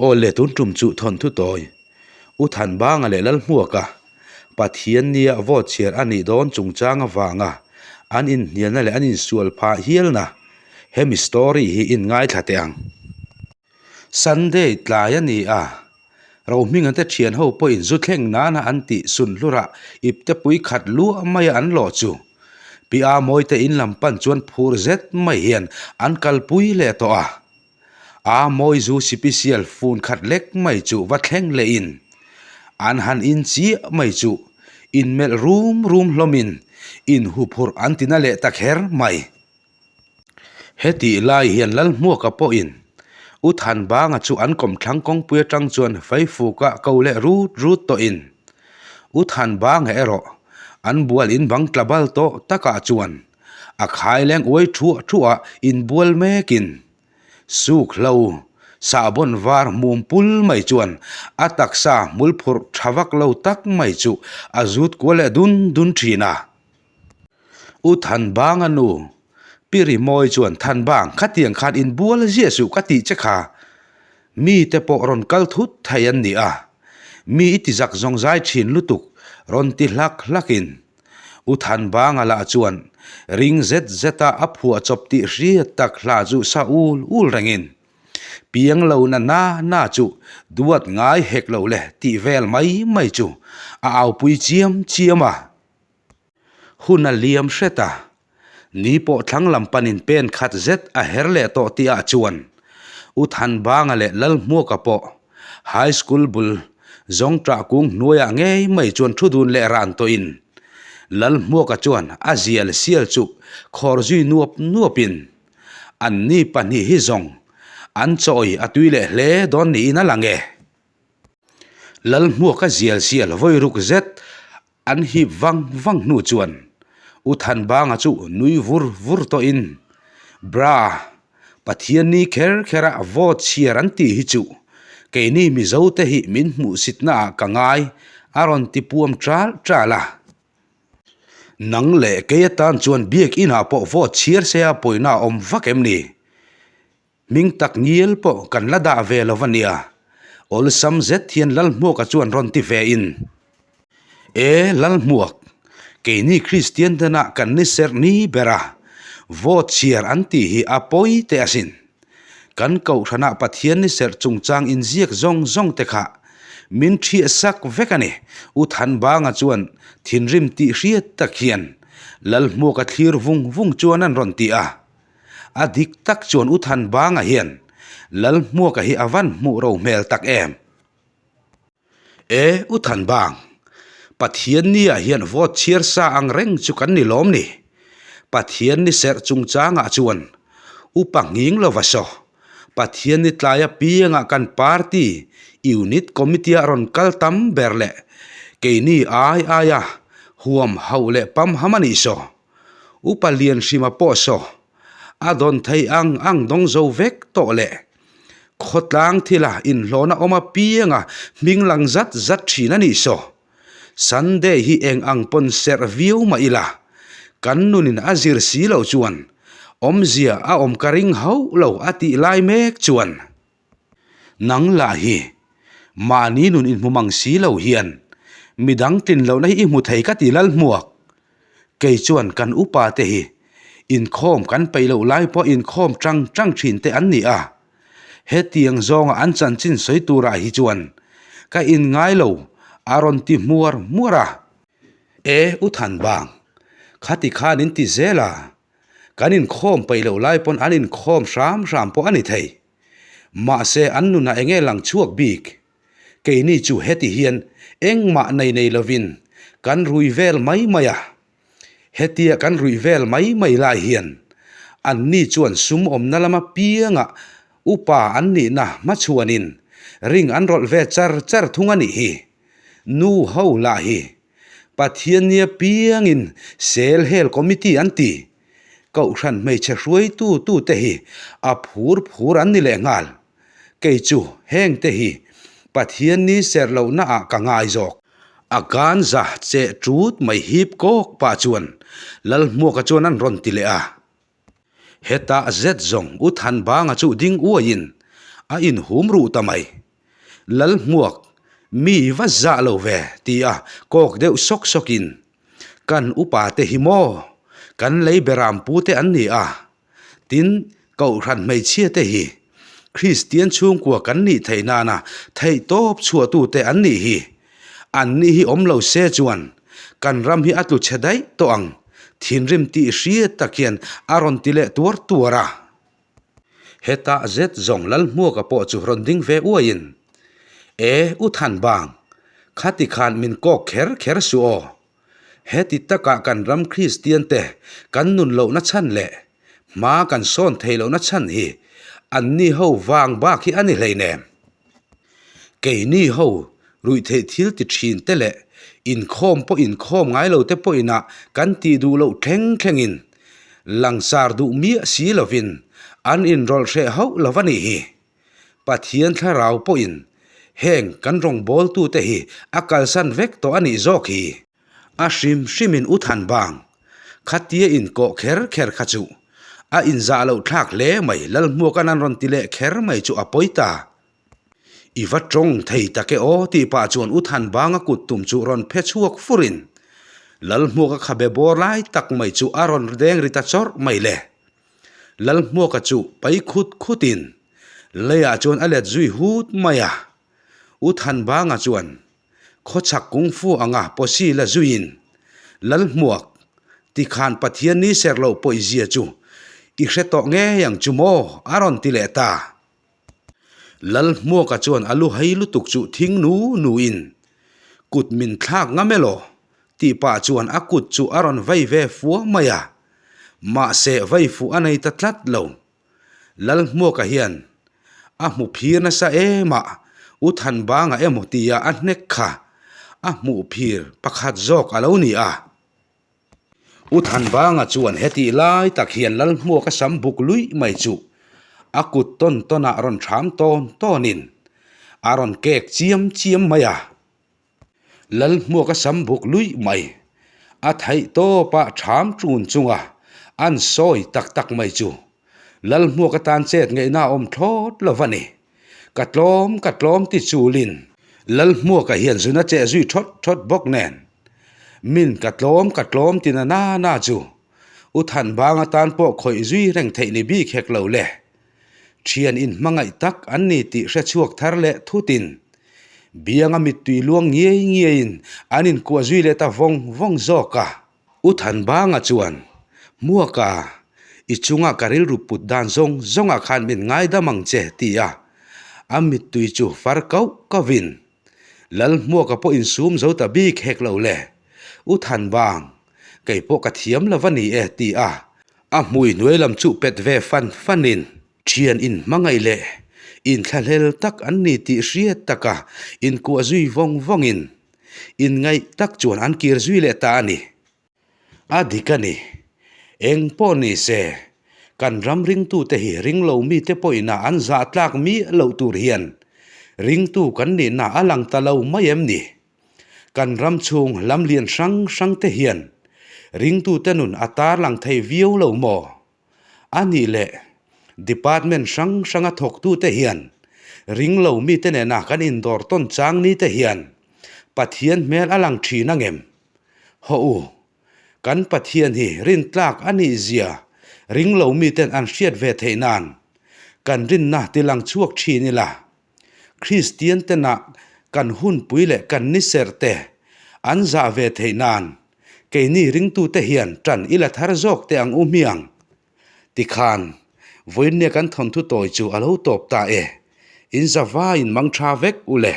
Aw le tun tum chu thawnthu tawi. U Thanbanga leh Lalhmuaka Pathian nia vote chhiar a nih dawn chungchang avanga an inhnialna leh an insual phah hialna hemi story hi in ngaithla teh ang. Sunday tlai a ni a, Rohminga te thian ho pawhin zu thleng nana an tih sunhlurah iptepui khat luah maia an lawh chu Pi Amawite in lam pan chuan phur zet mai hian an kalpui leh tawh a. A Mawizu sipisial fun khat lek mai chu va thleng lehin an han in chiah mai chu inmelh rum rum hlawmin inhuphurh an ti na leh ta kher mai. Hetih lai hian Lalhmuaka pawhin U Thanbanga chu an kawmthlang kawngpui atang chuan Faifuka ko leh rut rut tawhin U Thanbanga erawh an bual in bang tla bal tawh takah chuan a khaileng uai thuah thuah inbual mekin suk hlo sahbawn var mum pul mai chuan a taksa hmul phurh tha vak lo tak mai chu a zut kual leh dun dun thin a. U Thanbanga nu, Pi Rimawi chuan Thanbang, khatiang khan inbual ziah suh ka tih che kha. Mite pawh rawn kal thut thei an ni a, mi i ti zak zawng zai thin lutuk rawn ti hlak hlakin U Thanbanga lah chuan ring zet zeta a phuah chawp tih hriat tak hla chu sa ul ul rengin Piang lo na na na chu duat ngai hek lo le tih vel mai mai chu a aupui chiam chiam a. Hun a liam hret a, ni pawh thlang lam panin pen khat zet a her leh tawh tih ah chuan U Thanbanga leh Lalhmuaka pawh High School bul Zawngṭah kung hnuaiah ngei mai chuan thu dun leh ran tawhin Lalhmuaka chuan a zial sial chu khawr zui nuap nuapin anni pahnih hi zawng an chawi a tui leh hle dawn niin a lang e. Lalhmuaka zial sial vawi ruk zet An hip vang vang hnu chuan U Thanbanga chu nui vur vur tawhin, Bra, Pathian ni kher kher a vote chhiar an tih hi chu keini Mizo te hi min hmuhsitna ah ka ngai a rawn ti puam ṭal ṭal a. Nang leh kei atan chuan biak inah pawh vote chhiar se a pawina a awm vak em ni? Hming tak ngial pawh kan la dah ve lo va nia, awlsam zet hian Lalhmuaka chuan rawn ti ve in, E Lalhmuak, keini Kristian tena kan ni serh ni ber a, vote chhiar an tih hi a pawi teh asin. Kan kohhranah Pathian ni serh chungchang inziak zawng zawng te kha min ṭhiah sak vek a ni, U Thanbanga chuan thinrim tih hriat tak hian Lalhmuaka thlir vung vung chuan an rawn ti a. A dik tak chuan U Thanbanga hian Lalhmuaka hi a van hmuh ro hmel tak em? E, U Thanbang, Pathian niah hian vote chhiar sa ang reng chu kan ni lawm ni? Pathian ni serh chungchangah chuan upa nghing lova saw, Pathian ni tlai apiangah kan party unit committee-ah rawn kal tam ber leh keini ai aia huam hauh leh pamham a nih saw. Upa Lianhrima pawh saw a dawn thei ang ang dawng zo vek tawh le. Khawtlang thila inhlawhna awm apianga hming lang zat zat thin a nih saw. Sunday hi eng ang pawn serh viau mah ila, kan nunin a zir si loh chuan awmzia a awm ka ring hauh lo a tih lai mek chuan. Nang lah hi mahni nun inhmu mang si lo hian midang tlin lohna hi i hmu thei ka ti lal hmuak. Kei chuan kan upa te hi inkhawm kan peih loh lai pawh inkhawm tang tang thin te an ni a. Hetiang zawnga an chanchin sawi turah hi chuan ka inngai lo a rawn ti hmuar hmuar a. E U Thanbang, khati khan in ti zel a, kan inkhawm peih loh lai pawn an inkhawm hram hram pawh a ni thei. Mahse an nunah enge lang chhuak bik? Keini chu heti hian engmah nei nei lovin kan rui vel mai mai a. Hetia kan ruih vel mai mai lai hian anni chuan sum awmna lama piangah upa an nihna hmachhuanin ring an rawlh ve char char thung a nih hi. Nu ho lah hi Pathiannia piangin sel hel committee an ti. Kohhran hmeichhe hruaitu tute hi a phur phur an ni leh nghal. Kei chu heng te hi Pathian ni serh lohna ah ka ngai zawk. A ganza cheh ṭut mai hip kawk pah chuan Lalhmuaka chuan an rawn ti leh a. Hetah zet zawng U Thanbanga chu ding uaiin a inhum ruh ta mai. Lalhmuak, mi va zah lo ve, ti a kawk deuh sawk sawkin, Kan upa te hi maw? Kan lei beram pu te an ni a. Tin, Kohhran hmeichhia te hi Kristian chhungkua kan nih theih nana theihtawp chhuahtute an nih hi. An nih hi awm lo se chuan kan ram hi a tlu chhe daih tawh ang, thinrim tih hriat tak hian a rawn ti leh tuar tuar a. Hetah zet zawng Lalhmuaka pawh chu rawn ding ve uaiin, E, U Thanbang, khati khan min kawk kher kher suh aw. Heti takah kan ram Kristian te kan nun lohna chhan leh hma kan sawn thei lohna chhan hi anni ho vang bak hi a ni hleinem. Keini ho ruihtheih thil ti thin te leh inkhawm pawh inkhawm ngai lo te pawhin ah kan tih duh loh thleng thlengin langsar duh miah si lovin an inrawlh hreh hauh lo a nih hi. Pathian thlarau pawhin heng kan rawngbawltute hi a kalsan vek tawh a nih zawk hi. A hrim hrimin u than bang khatia inkawh kher kher kha chu a inzah loh thlak hle mai Lalhmuaka'n an rawn ti leh kher mai chu a pawi ta. I va tawng thei tak e aw tih pah chuan u than banga kut tum chu rawn phe chhuak furin Lalhmuaka khabe bawr lai tak mai chu a rawn deng ri ta chawrh mai le. Lalhmuaka chu pai khut khutin leiah chuan a let zui hut mai a. U Thanbanga chuan khawchhak kungfu anga pawsi la zuiin Lalhmuak tikhan Pathian ni ser loh pawihzia chu i hre tawh ngei ang chu maw a rawn ti leh ta. Lalhmuaka chuan a lu hei lutuk chu thing nu nuin kut min thlak ngam elaw tih pah chuan a kut chu a rawn vei ve fua mai a, mahse vei fuh a nei ta tlat lo. Lalhmuaka hian a hmu phir nasa em a, U Thanbanga emaw tia a hnek kha a hmuh phir pakhat zawk a lo ni a. U Thanbanga chuan hetih lai tak hian Lalhmuaka sam buk luih mai chu a kut tawn tawnah rawn thram tawn tawnin a rawn kek chiam chiam mai a. Lalhmuaka sam buk luih mai a theih tawpah thram ṭun chunga an sawi tak tak mai chu Lalhmuaka tan chet ngaihna a awm thlawt lo va ni. Ka tlawm ka tlawm ti chulin Lalhmuaka hian zun a cheh zui thawt thawt bawk nen. Min ka tlawm ka tlawm ti na na na chu U Thanbang atan pawh khawih zui reng theih ni bik hek lo le. Thian inhmangaih tak an ni tih hre chhuak thar leh thutin bianga mittui luang ngiai ngiaiin an inkuah zui leh ta vawng vawng zawk a. U Thanbanga chuan, Hmuaka, i chunga ka rilru put dan zawng zawngah khan min ngaidam ang che, ti a. A mittui chu far kauh kauhin, Lalhmuaka pawh insum zo ta bik hek lo le. U Thanbang, kei pawh ka thiam lo va ni e, ti a. A hmui hnuai lam chu pet ve fan fanin, thian inhmangaih leh inthlahlel tak an ni tih hriat taka inkuah zui vawng vawngin, Inngaih tak chuan an kir zui leh ta a ni. A dik a ni. Eng pawh ni se, kan ram ringtute hi ringlo mite pawhina an zah tlak miah loh tur hian ringtu kan nihna a lang ta lo mai em ni? Kan ram chhung lam lian hrang hrangte hian ringtute nun a tarlang thei viau lo maw? A nih leh, department hrang hranga thawktute hian ringlo mite nena kan indawr tawn chang nite hian Pathian hmel a lang thin ang em? Hawh u, kan Pathian hi rintlak a nih zia ringlo miten an hriat ve theih nan kan rinna tilang chhuak thin ila. Kristian tena kan hunpui leh kan ni serh te an zah ve theih nan keini ringtute hian ṭan i la thar zawk teh ang u hmiang. Tikhan, vawiinnia kan thawnthu tawi chu a lo tawp ta e. In zavaiin mang ṭha vek u le.